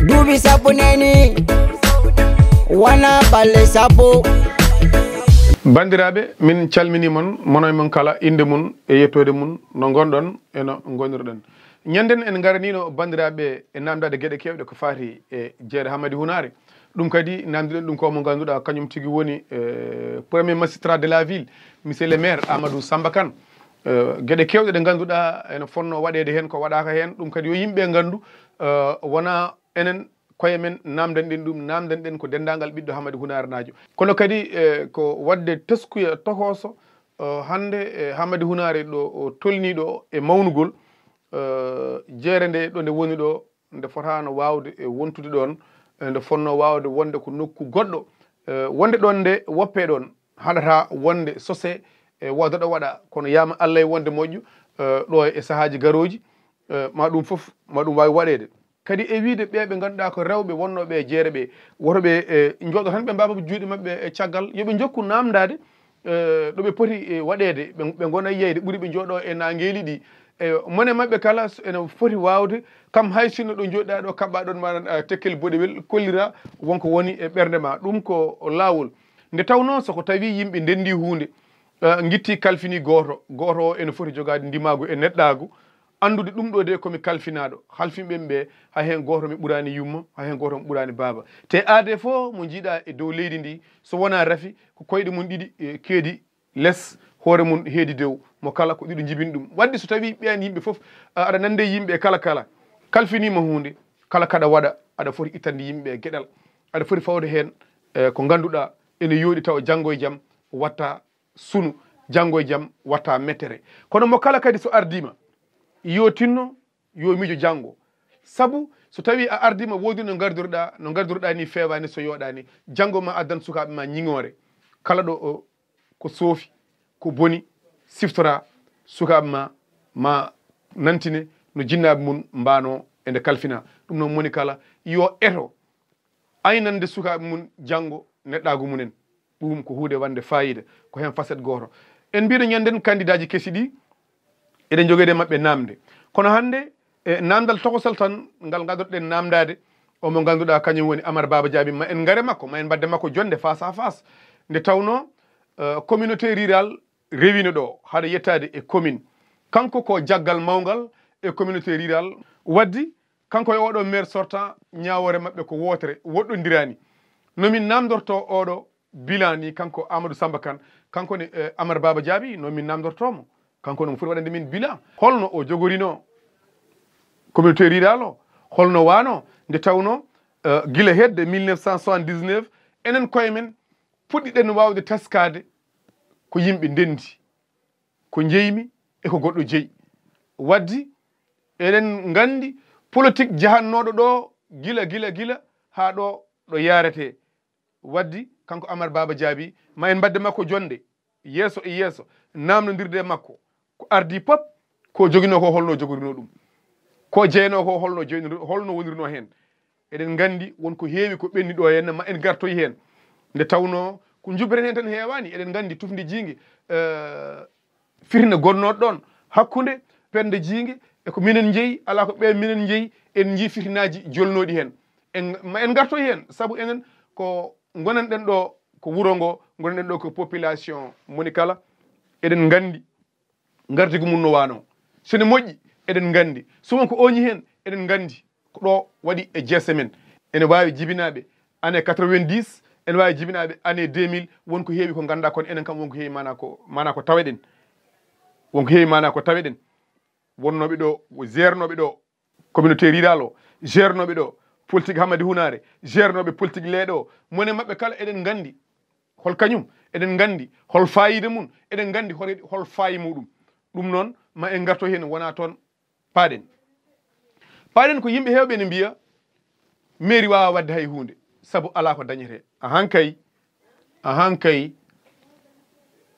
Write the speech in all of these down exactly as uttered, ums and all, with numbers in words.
Duuɓi sappo neni, wona balɗe sappo. Banndiraaɓe, min calminii mon, mono e mon kala, innde mum e yettoode mum, no ngonɗon e no ngonirɗon. Ñannden en ngaraniino banndiraaɓe e naamndaade geɗe keewɗe ko faati e Jeere Hammadi Hunaare. Ɗum kadi naamndiɗen ɗum ko mo ngannduɗaa kañum tigi woni eh, premier magistrat de la ville, monsieur le maire Amadou Samba Kane. Eh, geɗe keewɗe ɗe ngannduɗaa ene fonnoo waɗeede heen ko waɗaaka heen, ɗum kadi yo yimɓe nganndu eh, wonaa enen koye men naamndanɗen ɗum, naamndanɗen ko denndaangal ɓiɗɗo Hammadi Hunaarenaajo. Kono kadi eh, ko waɗde teskuya tokooso eh, hannde e Hammadi Hunaare ɗo o tolnii ɗo e mawnugol, eh, jeere nde ɗo nde woni ɗo nde fotaano waawde e wontude ɗoon, eh, nde fotnoo waawde wonde ko nokku goɗɗo, eh, wonde ɗoon nde woppee ɗoon, haɗataa wonde sosee e waɗa ɗo waɗa, kono yaama Allah e wonde moƴƴo eh, ɗo e sahaaji garooji, eh, ma ɗum fof ma ɗum waawi waɗeede. Kadi e wiyde ɓee ɓe ngannduɗaa ko rewɓe wonnooɓe e jeere ɓee, woto ɓe eh, njooɗo tan ɓe mbaaba juuɗe maɓɓe e caggal, yo ɓe njokku naamndaade eh, ɗo ɓe poti eh, waɗeede, ɓe ɓe ngona yiyde ɓuri ɓe njooɗo e naangeeli ɗi. E mone maɓɓe kala s- ene foti waawde, kam hay sinno ɗo njooɗiɗaa ɗo kaɓɓaa ɗon maɗa eh, tekkel boɗewel, kollira wonko woni e ɓernde ma. Ɗum ko laawol. Nde tawnoo so ko tawi yimɓe ndenndi huunde, eh, ngitti kalfini gooto, gooto o ene foti jogaade ndimaagu e neɗɗaagu, anndude ɗum ɗo de komi kalfinaaɗo, halfinɓe ɓe, hay heen gooto mi ɓuraani yumma, hay heen gooto mi ɓuraani baaba. Te aade fof mo njiiɗaa e dow leydi ndi, so wonaa rafi, ko koyɗe mum ɗiɗi eh, keedi les, hoore mum heedi dow, mo kala ko ɗiɗo njibini ɗum. Waɗde so tawii ɓeen yimɓe fof, a- aɗa nande e yimɓe e kala kala, kalfiniima huunde, kala kaɗa waɗa, aɗa foti ittande yimɓe e geɗal, aɗa foti fawde heen eh, ko ngannduɗaa ene yooɗi tawa janngo e jam watta sunu, janngo e jam watta mettere. Kono mo kala kadi so ardiima, yo tinno, yo miijo janngo. Sabu so tawii a ardiima woodi no ngardirɗaa, no ngardirɗaa ni feewaani so yooɗaani, janngo ma addan sukaaɓe ma ñiŋoore. Kala ɗo o ko soofi, ko boni, siftora sukaaɓe ma, ma nantine no jinnaaɓe mum mbaanoo e nde kalfinaa. Ɗum noon moni kala yo eto aynande sukaaɓe mum janngo neɗɗaagu mumen. Ɗum ko huunde wande faayiida, ko heen facette gooto. En mbiino ñannden kandidaaji kesi ɗi, eɗen njogeede maɓɓe naamnde. Kono hannde e naamndal tokosal tan ngal ngadorɗen naamndaade, o mo ngannduɗaa kañum woni Amar Baaba Jaabi, ma en ngare makko, ma en mbadde makko jonnde face à face. Nde tawnoo eh, communauté rurale rewino ɗo, haɗa yettaade e commune. Kanko ko jaggal mawngal e communauté rurale. Waddi kanko e oɗo maire sortant, ñaawoore maɓɓe ko wootere, woɗɗondiraani. No min naamndortoo oɗo bilan ni, kanko Amadou Samba Kane, kanko ne eh, Amar Baaba Jaabi, no min naamndortoo mo. Kanko no mo foti waɗande min bilan. Holno o jogorinoo communauté rurale o? Holno waanoo? Nde tawnoo eh, gila hedde mille neuf cent soixante-dix-neuf, enen koye men puɗɗiɗen waawde teskaade ko yimɓe ndenndi, ko njeymi e ko goɗɗo jeyi. Waddi eɗen nganndi politik jahannooɗo ɗo gila, gila, gila haa ɗo ɗo yaaretee. Waddi kanko Amar Baaba Jaabi, ma en mbadde makko jonnde, yeeso e yeeso, naamnondirde e makko. Ko ardii pop, ko joginoo ko holno jogorinoo ɗum, ko jeyanoo ko holno joginir- holno wonirnoo heen. Eɗen nganndi won ko heewi ko ɓenni ɗo heen, ma en ngartoy heen. Nde tawnoo ko njubbeten heen tan heewaani, eɗen nganndi tufnde jiinge eh, firnde gonnooɗo ɗoon hakkunde pernde jiinge e ko minen njeyi, alaa ko ɓe minen njeyi, en njii fitinaaji jolnooɗi heen. En ma en ngartoy heen, sabu enen ko ngonanɗen ɗo ko wuro ngo, ngonanɗen ɗo ko population moni kala, eɗen nganndi ngardigu mum no waanoo. So ne moƴƴi, eɗen nganndi. So won ko ooñi heen, eɗen nganndi ko ɗo waɗi e jeese men. Ene waawi jibinaaɓe année quatre-vingt-dix, ene waawi jibinaaɓe année deux mille, won ko heewi ko nganndaa, kono enen kam won ko heewi maanaa ko, maanaa ko taweɗen. Won ko heewi maanaa ko taweɗen. Wonnooɓe ɗo, jeernooɓe ɗo, communauté rurale o, jeernooɓe ɗo, politique Hammadi Hunaare, jeernooɓe politique leeɗe o, mone maɓɓe kala eɗen nganndi hol kañum, eɗen nganndi hol faayiida mum, eɗen nganndi hol, hol faayi muɗum. Ɗum noon, ma en ngarto heen, wona toon paaɗen. Paaɗen ko yimɓe heewɓe ene mbiya, mairie waawaa waɗde hay huunde, sabu alaa ko dañetee. Ahan kay, ahan kay,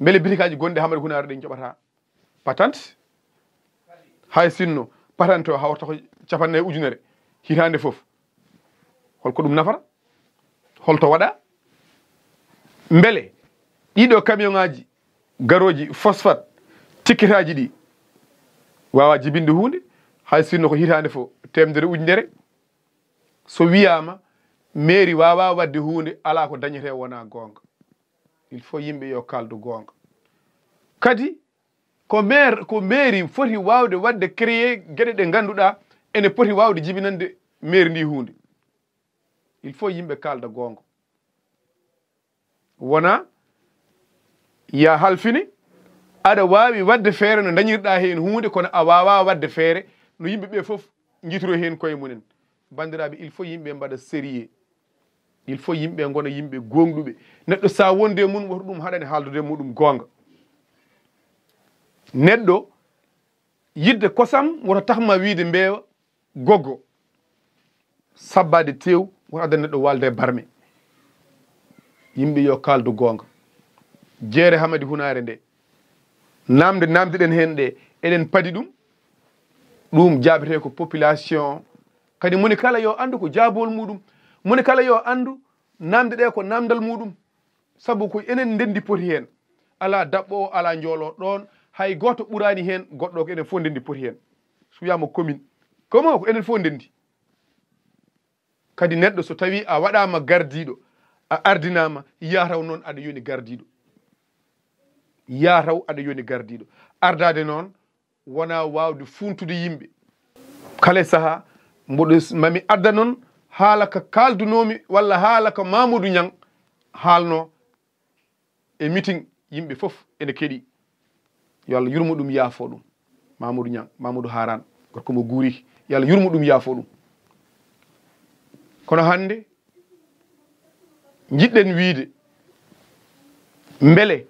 mbele bitikaaji gonɗi Hammadi Hunaare ɗin njoɓataa patante? Hay sinno patante o hawrata ko capanɗe nayi ujunere hitaande fof. Holko ɗum nafata? Holto waɗa? Mbele ɗiɗo camion ŋaaji garooji phosphate, tikketaaji ɗi waawaa jibinde huunde, hay sinno ko hitaande fof teemedere ujunere? So wiyaama mairie waawaa waɗde huunde, alaa ko dañetee wonaa goonga. Il faut yimɓe yo kaaldu goonga. Kadi ko maire, ko mairie foti waawde waɗde créer geɗe ɗe ngannduɗaa ene poti waawde jibinande mairie ndi huunde. Il faut yimɓe kaalda goonga. Wona ya halfini, aɗa waawi waɗde feere no dañirɗaa heen huunde, kono a waawaa waɗde feere no yimɓe ɓee fof njitoro heen koye mumen. Banndiraaɓe, il faut yimɓe mbaɗa sérieux. Il faut yimɓe ngona yimɓe gooŋɗuɓe. Neɗɗo so a wonde e mum, woto ɗum haɗane haaldude e muɗum goonga. Neɗɗo yiɗde kosam woto tax ma wiide mbeewa goggo. Sabbaade teew woto addan neɗɗo waalde e barme. Yimɓe yo kaaldu goonga. Jeere Hamadi Hunaare nde, namde namdiɗen heen ɗe, eɗen padi ɗum. Ɗum jaabetee ko population. Kadi moni kala yo anndu ko jaabol muɗum. Moni kala yo anndu namde ɗe ko namdal muɗum. Sabu ko enen ndenndi poti heen. Alaa daɓɓo o, alaa njoolo ɗoon. Hay gooto ɓuraani heen goɗɗo, ko enen fof ndenndi poti heen. So wiyaama commune, comment, ko enen fof ndenndi. Kadi neɗɗo so tawii a waɗaama gardiiɗo, a ardinaama, yataw noon aɗa yoni gardiiɗo. Yataw aɗa yoni gardiiɗo. Ardaade noon wonaa waawde fuuntude yimɓe. Kala e sahaa, mboɗo s-, mami adda noon haala ka kaaldunoomi walla haala ka Mamadou Niang haalno e meeting, yimɓe fof ene keɗi. Yo Allah yurmo ɗum, yaafo ɗum. Mamadou Niang, Mamadou Haran, gorko mo guuriki. Yo Allah yurmo ɗum, yaafo ɗum. Kono hannde njiɗɗen wiide, mbele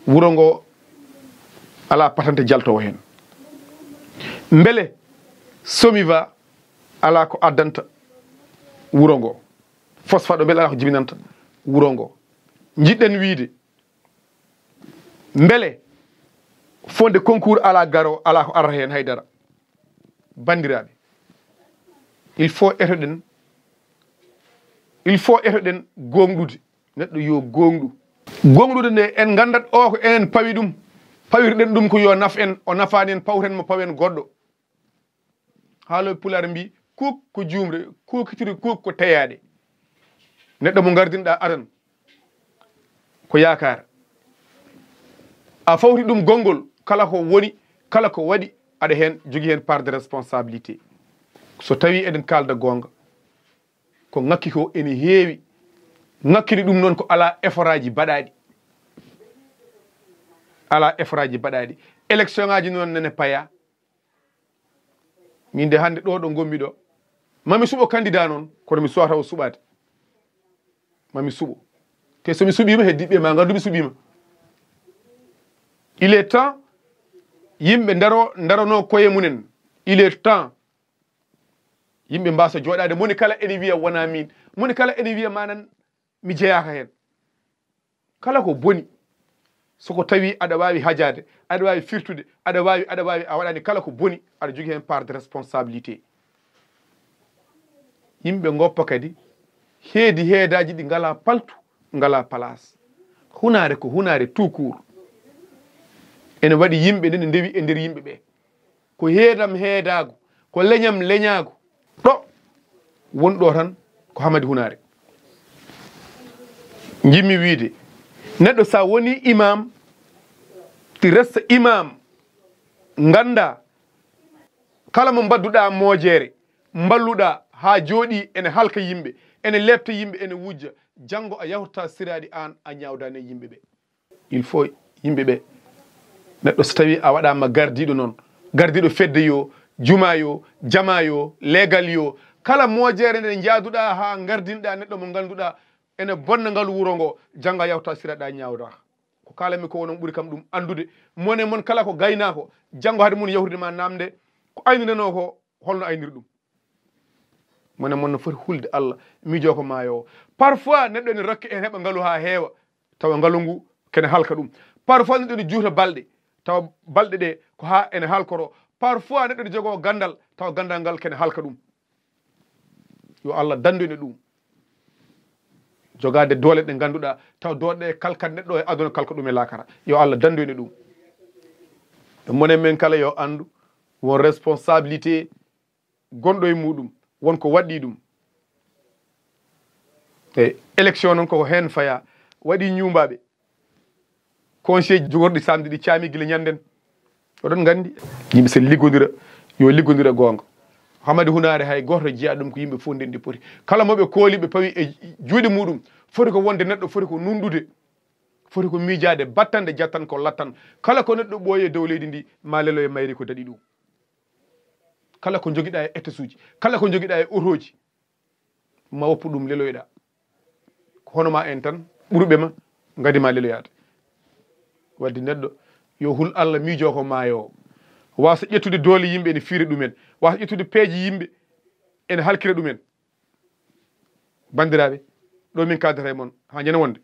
wuro ngo alaa patante jaltowo heen? Mbele Somiva alaa ko addanta wuro ngo? Phosphate o mbele alaa ko jibinanta wuro ngo? Njiɗɗen wiide, mbele fonde concours alaa garo, alaa ko arata heen haydara? Banndiraaɓe, il faut etoɗen, il faut etoɗen gooŋɗude. Neɗɗo yo gooŋɗu. Gooŋɗude nde, en nganndat o ko enen pawi ɗum. Pawirɗen ɗum ko yo naf en, o nafaani en, pawten mo, pawen goɗɗo. Haalooɓe Pulaar mbii, kuuk ko juumre, kuukitiri kuuk ko teyaaɗe. Neɗɗo mo ngardinɗaa aran ko yaakaar. A fawti ɗum gonngol, kala ko woni, kala ko waɗi, aɗa heen jogii heen part de responsabilité. So tawii eɗen kaalda goonga, ko ŋakki ko ene heewi. Ŋakkiri ɗum noon ko alaa effort aji baɗaaɗi. Alaa effort aji baɗaaɗi. Élection ŋaaji noon nene paya. Min de hannde ɗo, ɗo ngonmi ɗo, mami suɓo candidat noon, kono mi suwata o suɓaade. Mami suɓo. Te so mi suɓiima, heddiiɓe ma ngandu mi suɓiima. Il est temps yimɓe ndaro, ndarono koye mumen. Il est temps yimɓe mbasa jooɗaade. Moni kala ene wiya wona min. Moni kala ene wiya manan mi jeyaaka heen. Kala ko boni, so ko tawi aɗa waawi hajaade, aɗa waawi firtude, aɗa waawi, aɗa waawi, a waɗaani kala ko boni, aɗa jogii heen part de responsabilité. Yimɓe ngoppa kadi, heedi heedaaji ɗi ngalaa paltu, ngalaa place. Hunaare ko hunaare tout court. Ene waɗi yimɓe nde ne ndewi e nder yimɓe ɓe. Ko heedam heedaagu, ko leñam leñaagu. Ɗo won ɗo tan ko Hamadi Hunaare. Njimmi wiide, neɗɗo sa woni imam, ti resta imam, ngannda kala mo mbadduɗa moojere, mballuɗa ha jooɗi ene halka yimɓe, ene leepta yimɓe, ene wujja, janngo a yawta siraaɗi an a ñaawdani yimɓe ɓe. Il faut yimɓe ɓe, neɗɗo so tawi a waɗama gardiɗo noon, gardiɗo fedde yo, juma yo, jama yo, leegal yo, kala moojere nde njaaduɗa ha ngardinɗa neɗɗo mo ngannduɗa ene bonna ngalu wuro ngo, janngo a yawta siraaɗi a ñaawda. Ko kalanmi ko onon ɓuri kam ɗum anndude. Mone mon kala ko gaynaako, janngo hade mum yawtude ma namde ko aynirano ko, holno ayniri ɗum. Mone mon no foti hulde Allah, miijo ko maayo o. Parfois neɗɗo ene rokke, ene heɓa ngalu ha heewa, tawa ngalu ngu kene halka ɗum. Parfois neɗɗo ene juuta balɗe, tawa balɗe ɗe ko ha ene halkoro. Parfois neɗɗo ene jogo gandal, tawa gandal ngal kene halka ɗum. Yo Allah dandu en e ɗum. Jogaade doole ɗe ngannduɗaa taw doole ɗe kalkat neɗɗo e aduna, kalka ɗum e laakara. Yo Allah dandu en e ɗum. E mone men kala yo anndu won responsabilité gonɗo e muɗum, won ko waɗɗi ɗum. E élection noon koko heen faya, waɗi ñuumbaaɓe. Conseil jogorɗi samedi ɗi caami gila ñanden. Oɗon nganndi. Yimɓe sen liggodira, yo liggodira goonga. Hamadi Hunaare hay gooto jeyaa ɗum ko yimɓe fof ndenndi poti. Kala mo ɓe kooli ɓe pawi e juuɗe muɗum, foti ko wonde neɗɗo, foti ko nunɗude, foti ko miijaade battande jattan ko lattan. Kala ko neɗɗo ɓooyi e dow leydi ndi, ma leloye mayri ko daɗi ɗum. Kala ko jogiɗa e étagesuji, kala ko jogiɗa e otoji, ma woppu ɗum leloyɗa. Ko hono ma en tan ɓuruɓe ma, ngadi ma leloyaade. Wadde neɗɗo yo hul Allah miijo ko maayo o. Wasa ƴettude doole yimɓe ene fiira ɗumen, wasa ƴettude peeje yimɓe ene halkira ɗumen. Banndiraaɓe, ɗo min kaaldata e mon haa ñande wonde.